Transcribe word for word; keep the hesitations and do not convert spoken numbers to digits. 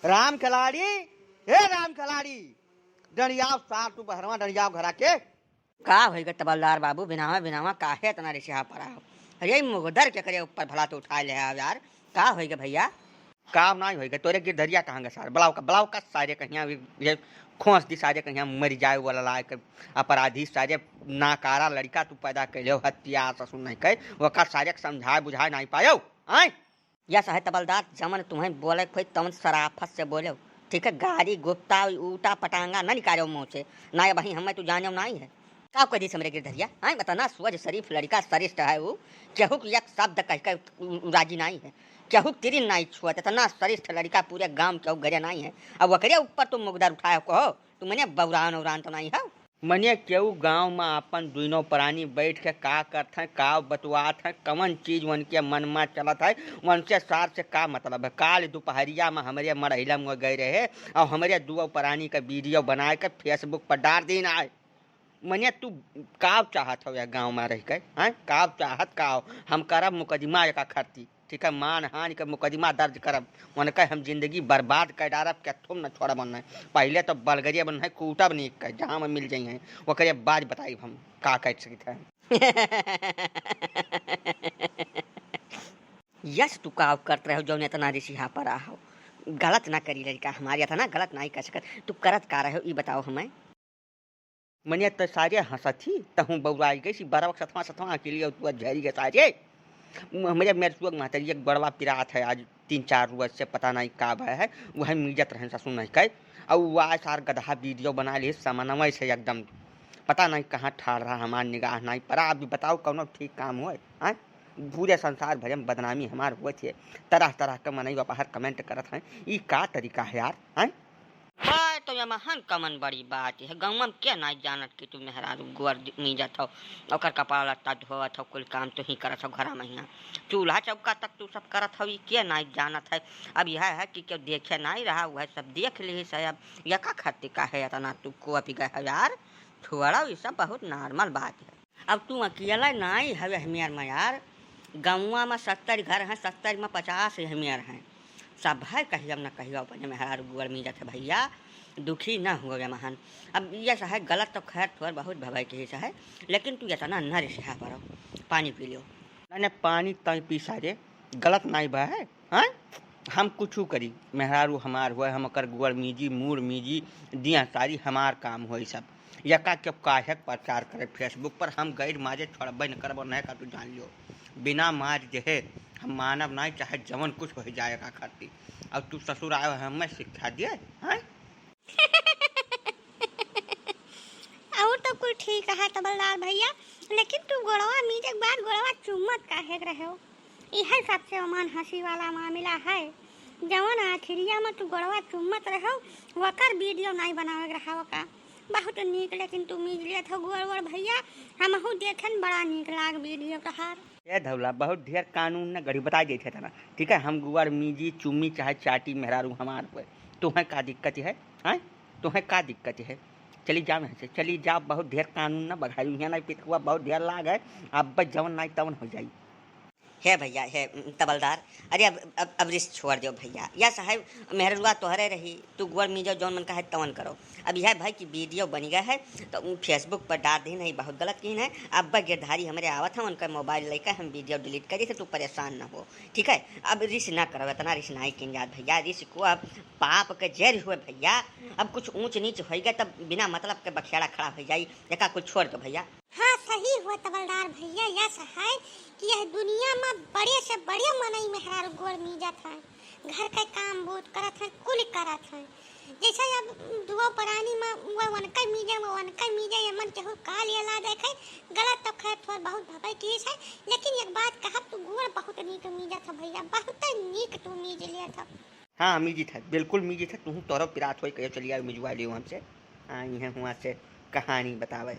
राम खिलाड़ी, हे राम खिलाड़ी, डंडियाव सार तू बहरवा, डंडियाव घरा के। का होइगा तबलदार बाबू, बिनावा बिनावा काहे इतना रिसिहा परा हो? अरे मुगदर के करे ऊपर भला तो उठाए ले आओ यार, का होइगा भइया? काम नाहीं होइगा, तोरे गिरधरिया कहाँ गा सार? बुलाओ का, बुलाओ का सारे कहिया, ये, ये खोंस दी सारे कहिया, मरि जाए वाला लाए के अपराधी सारे, नाकारा लड़िका तू पैदा कैले हो, हत्या ससुर नहीं कहे, वका सारे के समझाए बुझाए नाहीं पायो, आय? यस है तबलदार, जवन तुम्हें बोले के होई तवन सराफत से बोलेउ, ठीक है? गारी गुप्ता ऊटा पटांगा न निकालेउ मुँह से, ना अबहीं हमें तू जानेउ नाहीं है। का कह दिस हमरे गिरधरिया? हाँ, इतना सोझ शरीफ लड़िका सरिष्ठ है ऊ, केहू के एक शब्द कह के उ, उ राजी नाहीं है, केहू के तिरिन नाहीं छुअत, इतना सरिष्ठ लड़िका पूरे गाँव केहू घरे नाहीं है। अब ओकरे ऊपर तुम मुगदर उठाए हो, कहो, तू मने बौरान औरान तो नाहीं है? मने केहू गाँव मा आपन दुइनो प्राणी बैठ के का करत हैं, का बतुआत हैं, कवन चीज उनके मन मा चलत है, उनसे सार से का मतलब है? काल दुपहरिया मा हमरे मड़हिला मा गए रहे और हमरे दुओ प्राणी का video बनाए के Facebook पर डार दीन आए। मने तू का चाहत हो यह गाँव मा रह के, हैं? का चाहत का हो? हम करब मुकदमा एका खरती। ठीक है, मानहानि के मुकदमा दर्ज करब, उनके हम जिंदगी बर्बाद कर डारब, केथुम न छोड़ब उन्हें। पहिले तो बलगरिया बन है, कूटब नीक के, जहाँ में मिल जाइहैं, ओकरे बाद बताइब हम का कर सकित है। यस, तू का करत रहो, जौन इतना रिसिहा परा हो? गलत ना करी लड़िका हमार, इतना गलत नाहीं कर सकत। तू करत का रहो, ई बताओ हमें। मने त सारे हँसत ही, तहूँ बौराई गइस, बरवा के सथवा सथवा अकेली अउर तू झरी गे सारे। हमरे मेरसुआ के महतरिया के गोड़वा पिरात है, आज तीन चार रोज से पता नाहीं का भय है, वही मीजत रहन ससुर नहीं कहे। अउ उ आए सार गदहा video बना लिहे समनवय से एकदम। पता नाहीं कहाँ ठाड़ रहा हमार निगाह नाहीं परा। अभी बताओ कौनो ठीक काम होए, आँय? पूरे संसार भरे में बदनामी हमार होत है। तरह तरह के मनई बाहर comment करत हैं, ई का तरीका है यार, आँय? बाय तो ये महान कमन बड़ी बात है, गौवा में के नाहीं जानत कि तू मेहरारू गोर दि-, मीजत हो, ओकर कपड़ा लत्ता धोवत हो, कुल काम तू ही करत हो घरा में हियाँ। चूल्हा चौका तक तू सब करत हो, ई के नाहीं जानत है। अब यह है कि केहू देखे नाहीं रहा, वह सब देख लिहिस है। अब यका खातिर काहे इतना तू कोपी गए हो यार? छोड़ो, ई सब बहुत normal बात है। अब तू अकेला नाहीं हवे हमियर में यार, गौवा में सत्तर घर हैं, सत्तर में पचास हमियर हैं। सब है कहियो न कहियो अपने मेहरारू गोर मीजत है भइया, दुखी न हुआ महन। अब यस है गलत तो खैर थोर बहुत भवे के ही है, लेकिन तू इतना न रिसिहा परो, पानी पी लियो। नहीं, नहीं, पानी तय पी सारे, गलत नाहीं बा है। हाँ? हम कुछू करी, मेहरारू हमार होए, हम ओकर गोड़ मीजी, मूड़ मीजी, दिया सारी हमार काम होई सब। यका के काहे के प्रचार करे Facebook पर, हम गैर मारे छोड़बे न करबो, नहीं का तू जान लियो। बिना मार जे है, हम मानब नाहीं, चाहे जवन कुछ हो जाए का खातिर। अब तू ससुर आयो है, हमें शिक्षा दिए, हाँ? और तो कुल ठीक है तबलदार भइया, लेकिन तू गोड़वा मीजे के बाद गोड़वा चुम्मत काहे के रहे हो? इहे सबसे ओमन हँसी वाला मामिला है। जवन आखिरिया में तू गोड़वा चुम्मत रहो, वकर video नाहीं बनावे के रहा वका। बहुत नीक, लेकिन तू मीज लेत हो गोड़ वोड़ भइया, हमहू देखेन बड़ा नीक लाग video तोहार। ए धौला, बहुत ढेर कानून न गढ़ी बताई देत है तना, ठीक है? हम गोड़ मीजी, चुम्मी चाहे चाटी मेहरारू हमार होए, तोहें का दिक्कत है? हाँ, तोहें का दिक्कत है? चली जाओ यहाँ से, चली जाओ, बहुत ढेर कानून न बघाई, यहाँ नाहीं पिटकुआ, बहुत ढेर लाग है, अब जवन नाहीं तवन हो जाई। हे भइया, हे तबलदार, अरे अब, अब, अब रिस छोड़ दियो भइया। यस है, मेहररुआ तोहरे रही, तू गोड़ मीजो, जौन मन कहे तवन करो। अब यह भाई कि video बन गया है, तो उ Facebook पर डार दीन है, बहुत गलत कीन है। अब गिरधारी हमरे आवत है, उनका mobile लेकर हम video delete करी थे, तू परेशान न हो, ठीक है? अब रिस ना करो, इतना रिस नाहीं कीन जात भइया, रिस को अब पाप के जरि हुए भइया। अब कुछ ऊँच नीच होइगा तब बिना मतलब के बखेड़ा खड़ा हो जाई, एका कुछ छोड़ दो भइया। हाँ, सही हुआ तबलदार भइया, यस है कि यह दुनिया में बड़े से बड़े मनई मेहरारू गोड़ मीजत हैं, घर के काम बूत करत हैं, कुल करत हैं। जैसे अब दुओ प्राणी में वो उनके मीजे, वो उनके मीजे, ये मन केहू का लिए ला देखे, गलत तो खैर थोर बहुत भवे की है, लेकिन एक बात कहब, तू गोड़ बहुत नीक मीजत है भइया, बहुत नीक तू मीज लियत है। हाँ, मीजित है, बिल्कुल मीजित है, तू तोरो पिरात होई, कहियो चलिया मिजवा लियो हमसे। हाँ, इहे हुआ से कहानी बतावे।